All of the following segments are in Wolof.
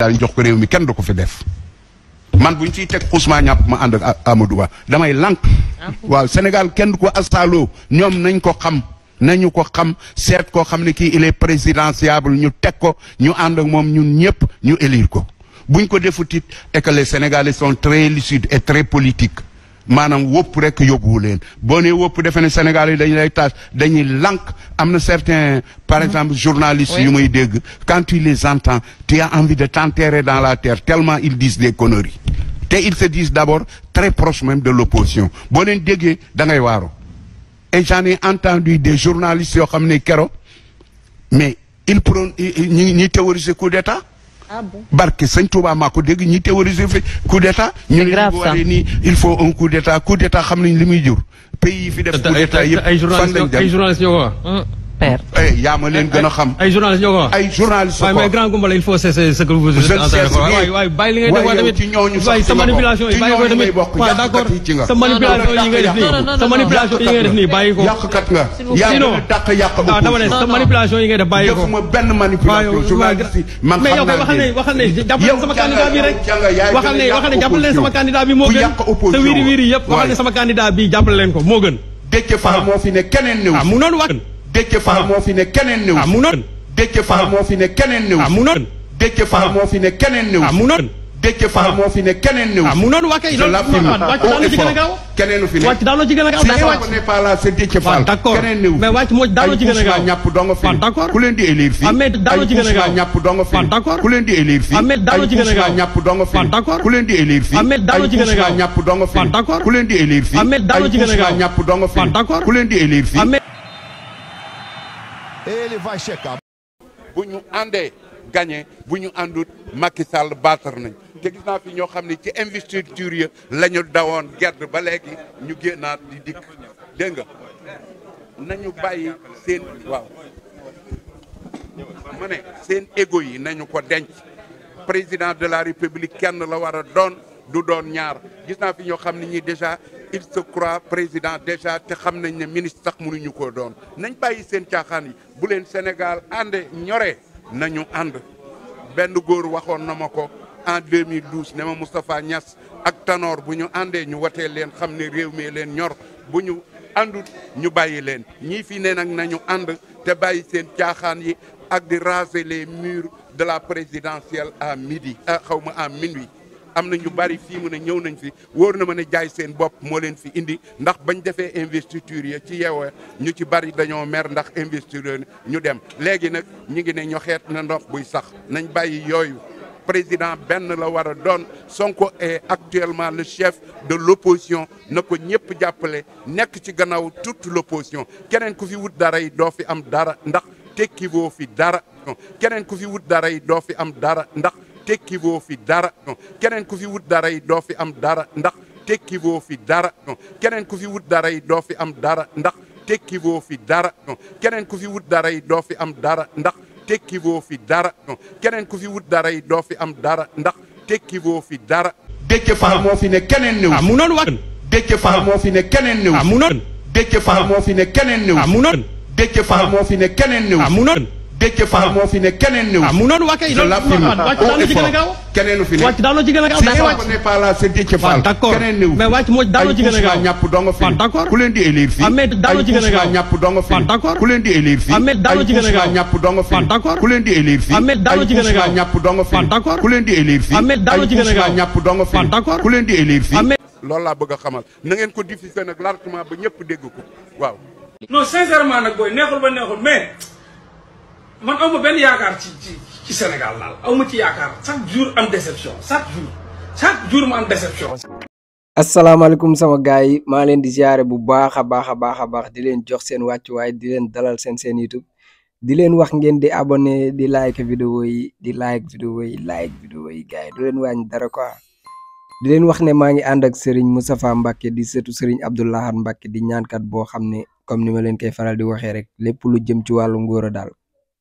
daal jox ko réew mi kenn du ko fi def man buñ ciy teg Ousmane ñàpp ma ànd ak Amadou Ba damay lànk waaw Sénégal kenn du ko asaaloo ñoom nañ ko xam nañu ko xam seet koo xam ne kii il est présidentiable ñu teg ko ñu ànd ak moom ñun ñëpp ñu élire ko buñ ko defutit et que les Sénégalais sont très lucides et très politiques maanaam wópp rek yóbbuwu leen boo nee wópp defe ne Sénégal yi dañu lay taas dañuy lànk am na certains par exemple journalistes yu may dégg quand tu les entends tu as envie de t'enterrer dans la terre tellement ils disent des conneries te ils se disent d'abord très proches même de l'opposition boo leen déggee da ngay waaro et j'en ai entendu des journalistes yoo xam ne kero mais ils prônent ñi théoriser coup d'état barke sëñ Touba maa ko dégg ñi théoriser fi coup d'état ñu ne bu waree nii il faut un coup d'état xam nañ li muy jur pays yi fi def coup d'état yëpp fan lañ dem ay journalistes ñoo ko wax père yaa ma leen gën a xam ay journalistes ñoo ko wax ay journalistes mais grand Goumbala il faut cesser ce que vous êtes en train de faire waay bàyyi li ngay def tamit ci ñooñu waay sa manipulation yi bàyyi ko tamit waaw d'accord sa manipulation yi ngay def nii sa manipulation yi ngay def nii bàyyi ko yàqkat nga yaa ngi dàq yàq waaw dama ne sa manipulation yi ngay def bàyyi ko defuma benn manipulation journaliste yi man mais yow kay waxal ne jàppale sama candidat bi rek waxal ne jàppale sama candidat bi moo gën sa wiiri wiiri yëpp waxal ne sama candidat bi jàppale leen ko moo gën Déthié Fall moo fi ne keneen néew mu noonu wax Déthié Fall moo fi ne keneen néew mu noonu Déthié Fall moo fi ne keneen néew mu noonu Déthié Fall moo fi ne keneen néew mu noonu Déthié Fall moo fi ne keneen néew mu noonu wax kay loolu wàcc daal ci gën a gaaw keneen fi ne wàcc daal ci gën a gaaw si wàcc n'est pas là c'est Déthié Fall d'accord keneen néew mais wàcc moo daal ci gën a gaaw ñàpp donga fi d'accord ku leen di élire fii mais daal ci gën a gaaw ñàpp donga fi d'accord ku leen di élire fii mais daal ci gën a gaaw ñàpp donga fi d'accord ku leen di élire fii mais daal ci gën a gaaw ñàpp donga fi d'accord ku leen di élire fii mais daal ci gën a gaaw ñàpp donga fi d'accord ku leen di élire fii Ele vai checar. bu ñu àndee gagné bu ñu àndut Macky Sall battre nañ te gis naa fi ñoo xam ne ci investiture ya la ñu dawoon gerte ba léegi ñu génnaat di dikk dégg nga nañu bàyyi seen waaw ma ne seen égo yi nañu ko denc président de la république kenn la war a doon du doon ñaar gis naa fi ñoo xam ne ñi déjà il se croit président déjà te xam nañ ne ministre sax mënuñu ko doon nañ bàyyi seen caaxaan yi bu leen Sénégal ànde ñoree nañu ànd benn góor waxoon na ma ko en 2012 ne ma Moustapha Niass ak Tanor bu ñu àndee ñu watee leen xam ne réew mi leen ñor bu ñu àndut ñu bàyyi leen ñii fi ne nag nañu ànd te bàyyi seen caaxaan yi ak di raser les murs de la présidentielle à midi xaw ma à minuit am na ñu bari fii mu ne ñëw nañ fi wóor na ma ne jaay seen bopp moo leen fi indi ndax bañ defee investiture yi ci yeewee ñu ci bari dañoo mer ndax investiture ñu dem léegi nag ñu ngi ne ñoxeet na ndox buy sax nañ bàyyi yooyu président benn la war a doon Sonko est actuellement le chef de l'opposition na ko ñëpp jàppale nekk ci gannaaw toute l'opposition keneen ku fi wut dara yi doo fi am dara ndax tekkiwoo fi dara keneen ku fi wut dara yi doo fi am dara ndax tekkiwoo fi dara keneen ku fi wut dara yi doo fi am dara ndax tekkiwoo fi dara keneen ku fi wut dara yi doo fi am dara ndax tekkiwoo fi dara keneen ku fi wut dara yi doo fi am dara ndax tekkiwoo fi dara keneen ku fi wut dara yi doo fi am dara ndax tekkiwoo fi dara Déthié Fall moo fi ne keneen néew mu noonu wax Déthié Fall moo fi ne keneen néew mu noonu Déthié Fall moo fi ne keneen néew mu noonu Déthié Fall moo fi ne keneen néew mu noonu Déthié Fall moo fi ne keneen néew mu noonu wax kay loolu wàcc daal ci gën a gaaw keneen fi ne wàcc daal ci gën a gaaw si wàcc n'est pas là c'est Déthié Fall d'accord keneen néew mais wàcc moo daal ci gën a gaaw ñàpp donga fi d'accord ku leen di élire fii mais daal ci gën a gaaw ñàpp donga fi d'accord ku leen di élire fii mais daal ci gën a gaaw ñàpp donga fi d'accord ku leen di élire fii mais daal ci gën a gaaw ñàpp donga fi d'accord ku leen di élire fii mais daal ci gën a gaaw ñàpp donga fi d'accord ku leen di élire fii mais loolu laa bëgg a xamal na ngeen ko diffuser nag largement ba ñëpp dégg ko waaw non sincèrement nag booy neexul ba neexul mais man aw ma benn yaakaar ci Sénégal daal aw ma ci yaakaar chaque jour am déception chaque jour mu am déception. asalaamaaleykum sama gars yi maa leen di ziare bu baax a baax di leen jox seen wàccuwaay di leen dalal seen YouTube di leen wax ngeen di abonné di like vidéo yi di like vidéo yi gars yi du leen wàññi dara quoi di leen wax ne maa ngi ànd ak Serigne Moustapha Mbacké di sëtu Serigne Abdou Lahad Mbacké di ñaankat boo xam ne comme ni ma leen koy faral di waxee rek lépp lu jëm ci wàllu ngóor a daal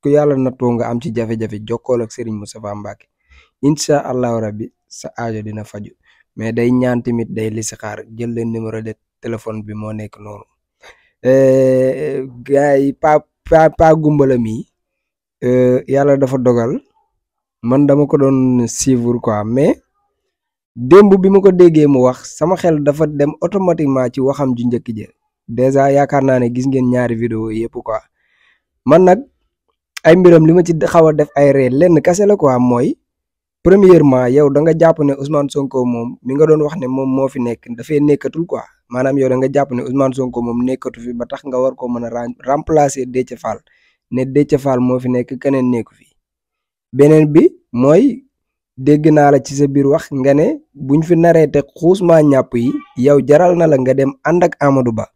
ku yàlla nattoo nga am ci jafe-jafe jokkool ak Serigne Moustapha Mbacké incha allahu rabbi sa aajo dina faju mais day ñaan tamit day listixaar jël leen numéro de téléphone bi moo nekk noonu gars yi pa Goumbala mi yàlla dafa dogal man dama ko doon suivre quoi, mais démb bi ma ko déggee mu wax sama xel dafa dem automatiquement ci waxam ju njëkk ja dèjà yaakaar naa ne gis ngeen ñaari vidéo yëpp quoi. man nag ay mbiram li ma ci xaw a def ay ree lenn kase la quoi mooy premièrement yow da nga jàpp ne Ousmane Sonko moom mi nga doon wax ne moom moo fi nekk dafay nekkatul quoi maanaam yow da nga jàpp ne Ousmane Sonko moom nekkatu fi ba tax nga war ko mën a remplacer Déthié Fall ne Déthié Fall moo fi nekk keneen nekku fi. beneen bi mooy dégg naa la ci sa biir wax nga ne buñ fi naree teg xuusmaa ñàpp yi yow jaral na la nga dem ànd ak Amadou Ba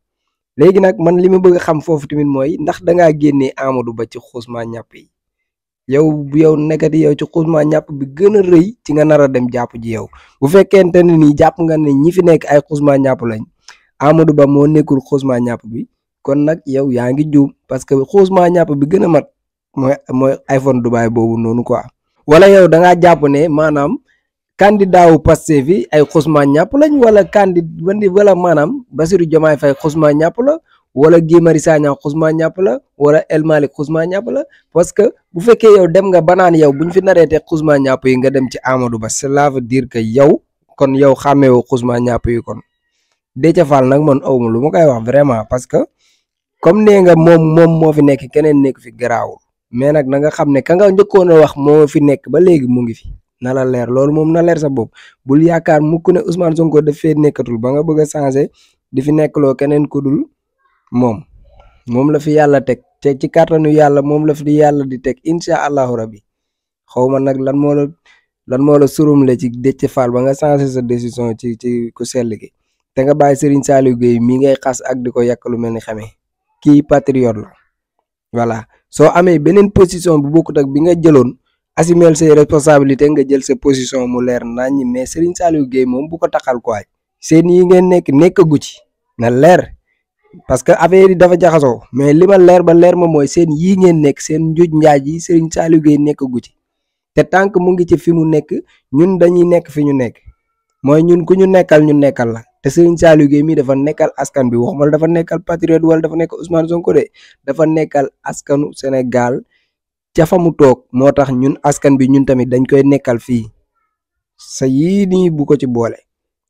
léegi nag man li ma bëgg a xam foofu tamit mooy ndax dangaa génnee Amadou Ba ci xuusmaa ñàpp yi yow nekkati yow ci xuusmaa ñàpp bi gën a rëy ci nga nar a dem jàpp ji yow bu fekkente ne nii jàpp nga ne ñi fi nekk ay xuusmaa ñàpp lañ Amadou Ba moo nekkul xuusmaa ñàpp bi kon nag yow yaa ngi juum parce que xuusmaa ñàpp bi gën a mat mooy iPhone Dubaay boobu noonu quoi. wala yow da ngaa jàpp ne maanaam candidat wu Pastef fi ay xusma ñàpp lañ wala maanaam Bassirou Diomaye Faye xusma ñàpp la wala Guy Marius Sagna xusma ñàpp la wala El Malick xusma ñàpp la parce que bu fekkee yow dem nga banaan yow buñ fi naree te xusma ñàpp yi nga dem ci Amadou Ba cela veut dire que yow kon yow xàmmeewoo xusma ñàpp yi kon Déthié Fall nag man awma lu ma koy wax vraiment parce que comme nee nga moom moo fi nekk keneen nekk fi garaawul mais nag na nga xam ne ka nga njëkkoon a wax moo fi nekk ba léegi mu ngi fi na la leer loolu moom na leer sa bopp bul yaakaar mukk ne Ousmane Sonko daf fee nekkatul ba nga bëgg a changé di fi nekkloo keneen ku dul moom la fi yàlla teg te ci kàttanu yàlla moom la fi yàlla di teg incha allahu rabbi xaw ma nag lan moo la surumle ci Déthié Fall ba nga changé sa décision ci ku sell gi te nga bàyyi Serigne Saliou Gueye mi ngay xas ak di ko yàq lu mel ni xamee kii patriote la voilà. soo amee beneen position bu bokkut ak bi nga jëloon assumer ses responsabilités nga jël sa position mu leer naññ mais Serigne Saliou Gueye moom bu ko taxal quoi seen yi ngeen nekkagu ci na leer parce que affaire yi dafa jaxasoo mais li ma leer ba leer ma mooy seen yii ngeen nekk seen njuj njaaj yi Serigne Saliou Gueye nekkagu ci te tant que mu ngi ci fi mu nekk ñun dañuy nekk fi ñu nekk mooy ñun ku ñu nekkal la te Serigne Saliou Gueye mi dafa nekkal askan bi waxuma dafa nekkal patriote wala dafa nekk Ousmane Sonko de dafa nekkal askanu Sénégal ca fa mu toog moo tax ñun askan bi ñun tamit dañ koy nekkal fii sa yii nii bu ko ci boole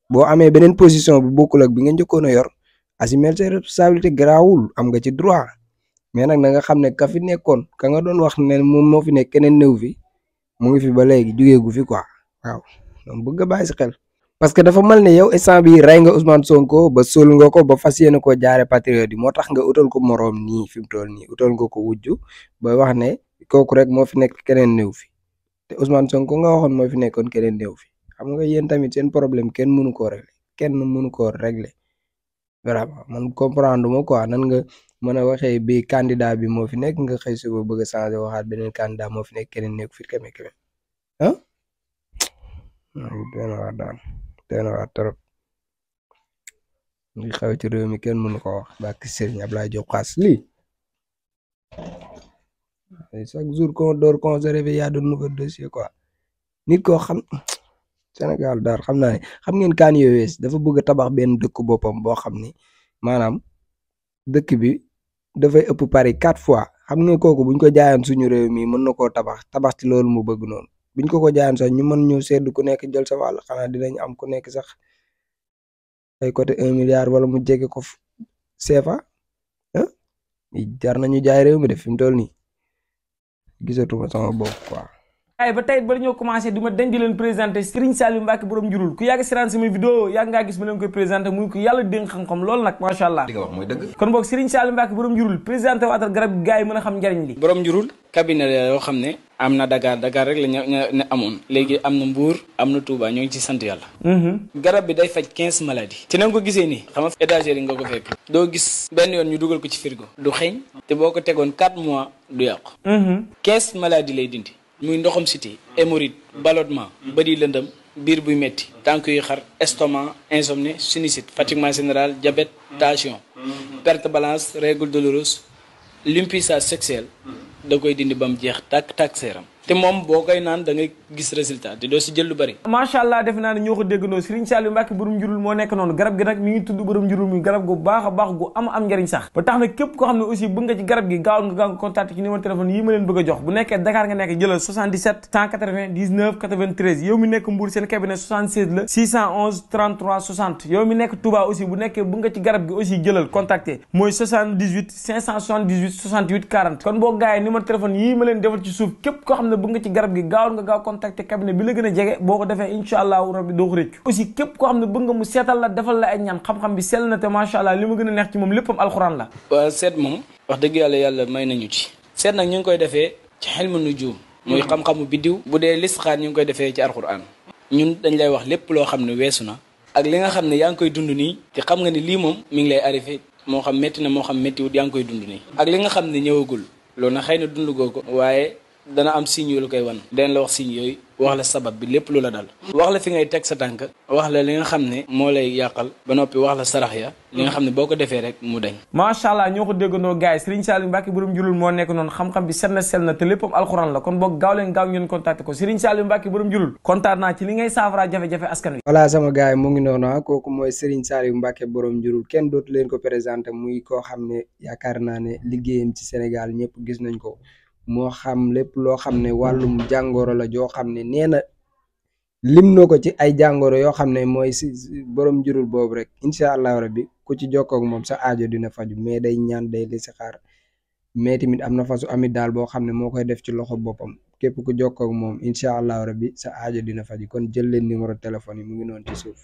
boo amee beneen position bu bokkul ak bi nga njëkkoon a yor assumer ses responsabilités garaawul am nga ci droit mais nag na nga xam ne ka fi nekkoon ka nga doon wax ne moom moo fi nekk keneen néew fi mu ngi fi ba léegi jugeegu fi quoi waaw donc bëgg a bàyyi si xel. parce que dafa mal ne yow instant bi rey nga Ousmane Sonko ba sol nga ko ba fas yéene koo jaare patriote yi moo tax nga utal ko moroom nii fi mu toll nii utal nga ko wujju ba wax ne kooku rek moo fi nekk keneen néew fi te Ousmane Sonko nga waxoon moo fi nekkoon keneen néew fi xam nga yéen tamit seen problème kenn mënu koo régler vraiment man comprendre ma quoi nan nga mën a waxee bi candidat bi moo fi nekk nga xëy suba bëgg a changer waxaat beneen candidat moo fi nekk keneen nekk fi keme ah teena waa trop ngi xew ci réew mi kenn mënu ko wax bàkki Serigne Ablaye Diop Xaas lii chaque jour qu'on dort qu'on se réveille y a de nouveaux dossiers quoi nit koo xam Sénégal daal xam naa ne xam ngeen Kanye West dafa bëgg a tabax benn dëkk boppam boo xam ni maanaam dëkk bi dafay ëpp Paris 4 fois xam nga kooku buñ ko jaayoon suñu réew mi mën na koo tabax ci loolu mu bëgg noonu biñ ko jaayoon sax ñu mën ñëw seddu ku nekk jël sa wàll xanaa dinañ am ku nekk sax ay côté 1 milliard wala mu jege ko CFA jar nañu jaay réew mi def fi mu toll nii gisatuma sama bopp quoi. waaye ba tey ba ñoo commencé du ma denc di leen présenté Serigne Saliou Mbacké borom njurul ku yàgg siraan sama vidéo yàgg ngaa gis ma leen koy présenté muy ko yàlla dénk xam-xam loolu nag macha allah. li nga wax mooy dëgg. kon boog Serigne Saliou Mbacké borom njurul présenté waatal garab gi gars yi mën a xam njariñ li. borom njurul cabinet la yoo xam ne am na Dakar rek la ñu amoon léegi am na Mbour am na Touba ñoo ngi ci sant yàlla. garab bi day faj 15 maladies. te na nga ko gisee nii xam nga étagère yi nga ko fekk. doo gis benn yoon ñu dugal ko ci frigo. du xeeñ te boo ko tegoon 4 mois du yàqu. 15 maladies lay dindi. muy ndoxam siti hémorroïde ballonnement bëri lëndëm biir buy metti tànk yu xar estomac insomnie sinusite fatiguement général diabète tension perte balance règle douloureuse l'impuissance sexuelle da koy dindi ba mu jeex tàkk seeram te moom boo koy naan da ngay gis résultat te doo si jël lu bari. macha allah defe naa ne ñoo ko déggandoo Serigne Saliou Mbacke borom njurul moo nekk noonu garab gi nag mi ngi tudd borom njurul muy garab gu baax a baax gu am njariñ sax ba tax na képp koo xam ne aussi bëgg nga ci garab gi gaaw nga contacté ci numéro téléphone yi ma leen bëgg a jox bu nekkee Dakar nga nekk jëlal 77 180 19 93 yow mi nekk Mbour seen cabinet 76 la 611 33 60 yow mi nekk Touba aussi bu nekkee bëgg nga ci garab gi aussi jëlal contacté mooy 78 578 68 40 kon boo gaayee numéro téléphone yii ma leen defal ci suuf képp koo xam ne bëgg nga ci garab gi gaawal nga gaaw contacté cabinet bi la gën a jege boo ko defee incha allahu rabbi doo ko rëcc aussi képp koo xam ne bëgg nga mu seetal la defal la ay ñaan xam-xam bi sell na te macha allah li ma gën a neex ci moom léppam alxuraan la. waaw seet moom wax dëgg yàlla may nañu ci seet nag ñu ngi koy defee ci xilmu nujum mooy xam-xamu biddiw bu dee listixaar ñu ngi koy defee ci alxuraan ñun dañ lay wax lépp loo xam ne weesu na ak li nga xam ne yaa ngi koy dund nii te xam nga ni lii moom mi ngi lay arrivé moo xam métti na moo xam méttiwut yaa ngi koy dund nii ak li nga xam ne ñëwagul loolu nag xëy na dund goo ko waaye dana am signe yu la koy wan den la wax signe yooyu wax la sabab bi lépp lu la dal wax la fi ngay teg sa tànk wax la li nga xam ne moo lay yàqal ba noppi wax la sarax ya li nga xam ne boo ko defee rek mu dañ macha allah ñoo ko déggandoo gars yi Serigne Saliou Mbacke borom njurul moo nekk noonu xam-xam bi set na sell na te léppam alxuraan la kon boog gaaw leen gaaw ngeen contacté ko Serigne Saliou Mbacke borom njurul kontaan naa ci li ngay saafara jafe-jafe askan wi. voilà sama gars yi mu ngi noonu kooku mooy Serigne Saliou Mbacke borom njurul kenn dootu leen ko présenté muy koo xam ne yaakaar naa ne liggéeyam ci Sénégal ñëpp gis nañ ko moo xam lépp loo xam ne wàllum jàngoro la joo xam ne nee na lim na ko ci ay jàngoro yoo xam ne mooy si borom njurul boobu rek incha allahu rabbi ku ci jokkoo ak moom sa aajo dina faju mais day ñaan day listixaar mais tamit am na fasu amit daal boo xam ne moo koy def ci loxo boppam képp ku jokkoo ak moom incha allahu rabbi sa aajo dina faju kon jël leen numéro téléphone yi mu ngi noonu ci suuf.